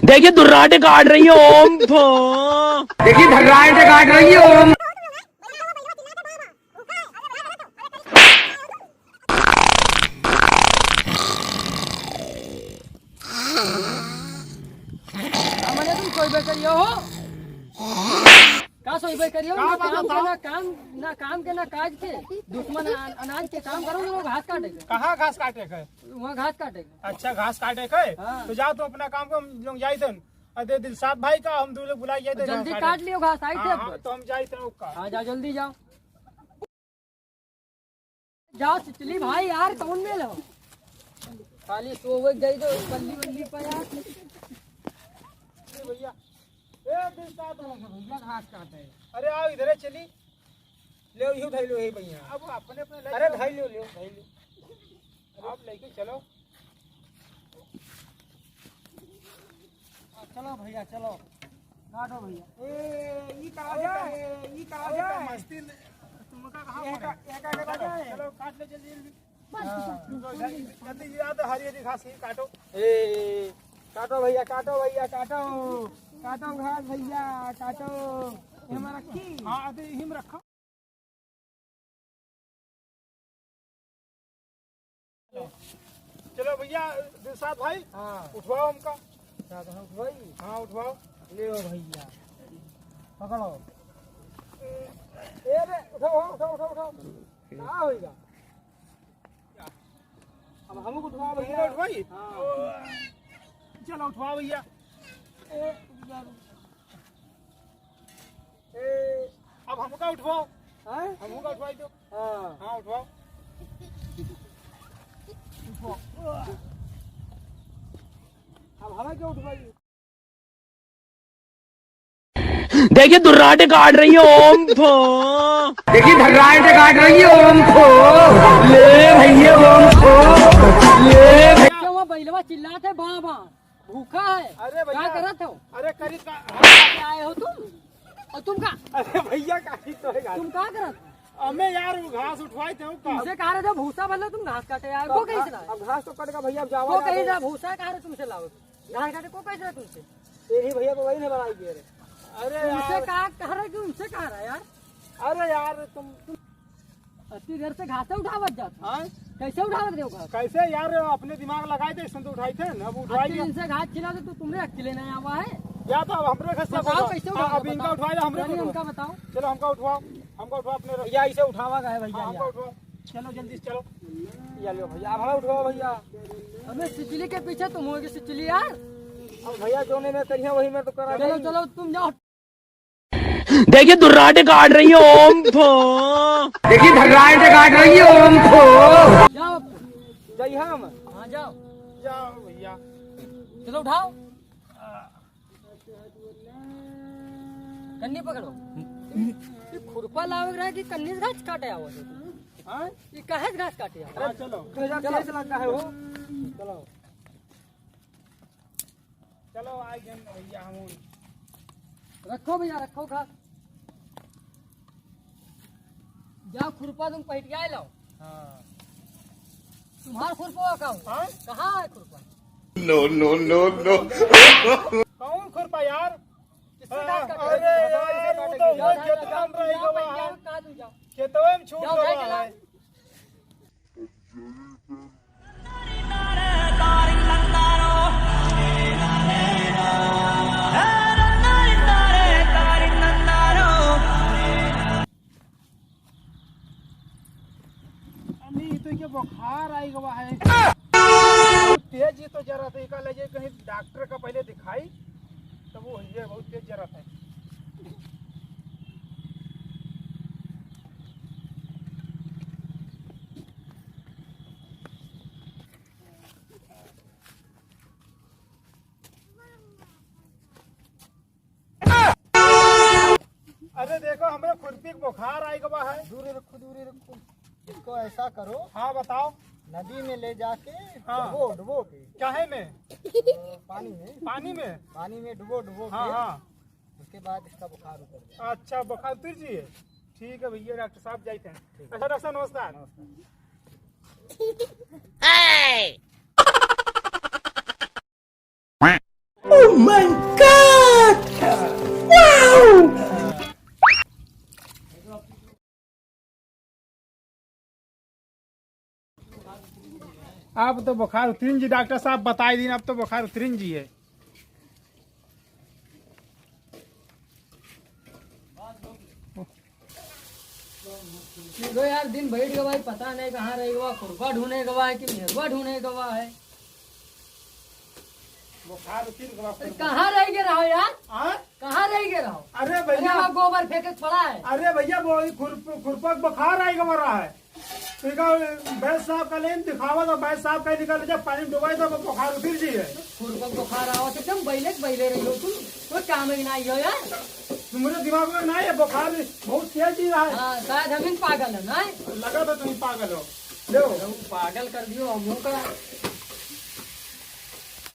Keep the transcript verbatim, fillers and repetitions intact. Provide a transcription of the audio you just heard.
देखिए, दुर्राटे काट रही है, ओम फो। देखिए, दुर्राटे काट रही है, ओम। का मने तुम सोइबे करियो हो? का सोइबे करियो? का ना बात काम के, बताओ? ना काम, ना काम के, ना काज के। दुश्मन अन-, अनाज के काम करो, लोग घास काटे के। कहाँ घास काटे के? वहाँ घास काटे के। अच्छा, घास काटे के? हाँ। तो जाओ, तुम अपना काम को, हम लोग जाइत हन। अरे दिलशाद भाई का, हम दो लोग बुलाई जाइत हन जल्दी घास काटे। काट लियो घास, आई हाँ, थे। हाँ, तो हम जाइत हन ओका। हाँ, जाओ, जल्दी जाओ। जाओ सिचली भाई यार, कौन मेल हो? खाली सोवे गई तो बल्ली बल्ली पे यार। ए भैया, ए दिलशाद हो। भैया घास काटे। अरे आओ इधर चली। ले यू धैलो हे भैया। अब अपने अपने अरे धैलो, ले धैलो। आप लेके चलो। हाँ, चलो भैया, चलो। काटो भैया। ए, ई कहाँ अरे जाए? ए, ई कहाँ अरे जाए? मस्ती न-, तुमका कहाँ ये पड़े? का, ये का, ये का जाए? चलो, काट लो जल्दी, जल्दी। हाँ। जल्दी, जल्दी, जल्दी, ये तो हरी, हरी घास ही काटो। ए, काटो भैया, काटो भैया, काटो। काटो घास भैया, काटो। ये हमारा की? हाँ, अभी हिम रखो। चलो भैया, दिलशाद भाई, हाँ। उठवाओ हमका। क्या कहा, उठवाई? हाँ, उठवाओ। ले भैया, पकड़ो। ए रे, उठाओ, उठाओ, उठाओ, उठाओ। का होइगा? अब हमको उठवाओ भैया। उठवाई? हाँ। चलो उठवाओ भैया। ए, यार। ए, अब हमका उठवाओ। हैं? हमका उठवाई दो। हाँ। हाँ, उठवाओ। उठवाओ। अब हमें क्यों उठवाई? देखिए, दुर्राटे काट रही है, ओम फो। देखिए, दुर्राटे काट रही है, ओम फो। ले भैया, ओम फो। ले भैया। क्या हुआ, बैलवा चिल्लात है, बाबा? भूखा है। अरे भैया। क्या करत हो? अरे करी का? क्या आए हो तुम? और तुम का? अरे भैया, काटी तो है घास। तुम का करत? अमे यार, वो घास उठवाई थे, वो का? तुमसे कहा रहे थे भूसा भरलो, तुम घास काटे आए। तो को कही अब, से लाओ? अब घास तो कट गया भैया, अब जावा को कही जाओ। से भूसा कहा रहे तुमसे लाओ? घास काटे को कही से तुमसे? यही भैया तो वही ने बनाई दे रहे। अरे तुमसे यार। का कह रहे कि उनसे कह रहा है यार? अरे यार, तुम, तुम अति देर से घासे उठावत जात हो। हाँ? कैसे उठावत रहे हो घास? कैसे यार, अपने दिमाग लगाए थे, इसने तो उठाई थे ना, अब उठाई अति दिया। दिन से घास छिला तो तुमरे अकेले नहीं आवा है। या तो अब हमरे घर से बताओ, बताओ। कैसे उठावत अब इनका बताओ। उठवाए, हमरे चलिए, को हमका बताओ। चलो, हमका उठवाओ, हमका उठवाओ अपने रस-, या इसे उठावा का है भैया, हाँ, हमका या। उठवाओ। चलो जल्दी से चलो। या लो भैया, अब हमें उठवाओ भैया। अबे सिचली के पीछे तुम होगे सिचली यार। अब भैया जोने में करिए वही में तो करा चलो, देंगे। चलो तुम जाओ। देखिए, दुर्राटे काट रही है, ओम फो। देखिए, दुर्राटे काट रही है, ओम फो। जाओ। जाइए हम। हाँ, जाओ। जाओ भैया। चलो, उठाओ। कन्नी पकड़ो। ये खुरपा लावे रहा कि कन्नी से घास काटे आवत है? हाँ? ये काहे से घास काटे आवत? हाँ, चलो। दो हजार तेईस लग गया है वो। चलो। चलो, आ गए भैया हम। रखो भैया, रखो घास। जाओ, खुरपा तुम पहटिया लाओ। हाँ। तुम्हार खुरपा का हो? हाँ? कहाँ है खुरपा? No, no, no, no। कौन खुरपा यार? किससे घास काटे? अरे यार, वो तो वो खेत काम रही गवा है। कहाँ तुम जाओ? खेतवे में छूट जाओ, गवा है। अरे, ई तो के बुखार आई गवा है। तेज ही तो जरा था, इका ले जाए कहीं डॉक्टर का पहले दिखाई, तब वो ये बहुत तेज जरा था। अरे देखो, हमरे खुरपी के बुखार आई गवा है। दूर रखो, दूर रखो। इसको ऐसा करो। हाँ, बताओ। नदी में ले जाके हाँ। डुबो, डुबो के। काहे में? पानी में। पानी में? पानी में डुबो, डुबो हाँ, के। हाँ। उसके बाद इसका बुखार उतर जाए। अच्छा, बुखार उतर जाइए। ठीक है भैया, डॉक्टर साहब जाते हैं। ठीक है। अच्छा डॉक्टर साहब, नमस्कार। नमस्कार। अब तो बुखार उतरिन जी, डॉक्टर साहब बताई दीन, अब तो बुखार उतरिन जी है। लो यार, दिन बैठ गवा है, पता नहीं कहाँ रह गवा, खुरपा ढूंढे गवा है कि मेहरुआ ढूंढे गवा है। बुखार उतर गवा। अरे, कहाँ रह गए रहो यार? हाँ? कहाँ रह गए रहो? अरे अरे, भैया। वहाँ गोबर फेंके के पड़ा है। अरे भैया, वो खुर-, खुरपा के बुखार आए गवा रहा है। तो का वैद्य साहब का लेन दिखावा, तो वैद्य साहब का निकल जब पानी में डुबाई, तो वो बुखार उतर जी है। खुरपा के बुखार आवा तो एकदम बैले के बैले रही हो तू, कोई काम ही नहीं हो यार। तुम्हारे दिमाग में नहीं है, बुखार बहुत तेज ही रहा है। हाँ, शायद हम ही पागल है ना। लगा तो तुम ही पागल हो। लो। अरे, वो पागल कर दियो हम लोग का।